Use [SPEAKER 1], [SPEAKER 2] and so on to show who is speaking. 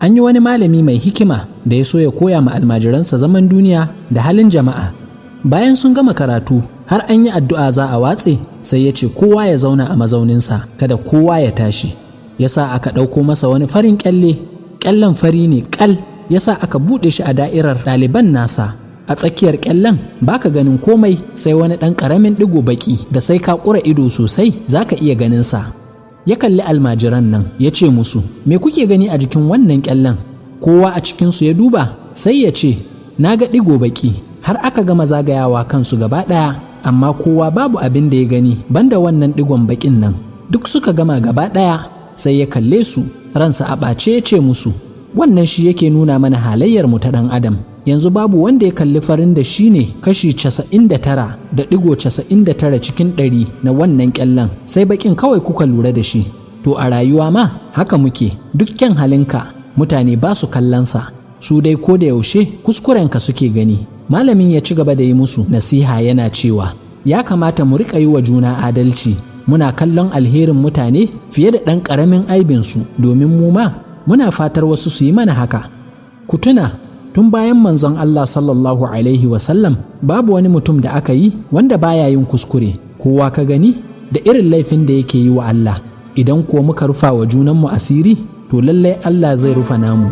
[SPEAKER 1] An yi wani malami mai hikima da ya so ya koya ma almajiransa zaman duniya da halin jama'a. Bayan sun gama karatu har an yi addu'a za a watse, sai ya ce kowa ya zauna a mazauninsa, kada kowa ya tashi. Ya sa aka ɗauko masa wani farin ƙyalle, ƙyallen fari ne ƙal, ya sa aka buɗe shi a da'irar ɗaliban nasa. A tsakiyar ƙyallen baka ganin komai sai wani ɗan ƙaramin ɗigo baƙi da sai ka ƙura ido sosai za ka iya ganinsa. Ya kalli almajiran nan ya ce musu, "Me kuke gani a jikin wannan ƙyallen?" Kowa a cikinsu ya duba sai ya ce, "Na ga ɗigo baƙi." Har aka gama zagayawa kansu gaba ɗaya, amma kowa babu abin da ya gani banda wannan ɗigon baƙin nan. Duk suka gama gaba ɗaya, sai ya kalle su, ransa a ɓace, ya ce musu, "Wannan shi yake nuna mana halayyar mu ta ɗan adam. Yanzu babu wanda ya kalli farin da shi ne kashi 99.99 cikin 100 na wannan ƙyallen, sai baƙin kawai kuka lura da shi. To a rayuwa ma haka muke, duk kyan halinka mutane ba su kallonsa, su dai ko da yaushe kuskurenka suke gani." Malamin ya ci gaba da yi musu nasiha yana cewa ya kamata mu riƙa yi wa juna adalci, muna kallon alherin mutane fiye da ɗan ƙaramin aibinsu, domin mu ma muna fatar wasu su yi mana haka. Ku tuna, tun bayan manzon Allah sallallahu alaihi wasallam babu wani mutum da aka yi wanda baya yin kuskure. Kowa ka gani da irin laifin da yake yi wa Allah. Idan kuwa muka rufa wa junanmu asiri, to lallai Allah zai rufa namu.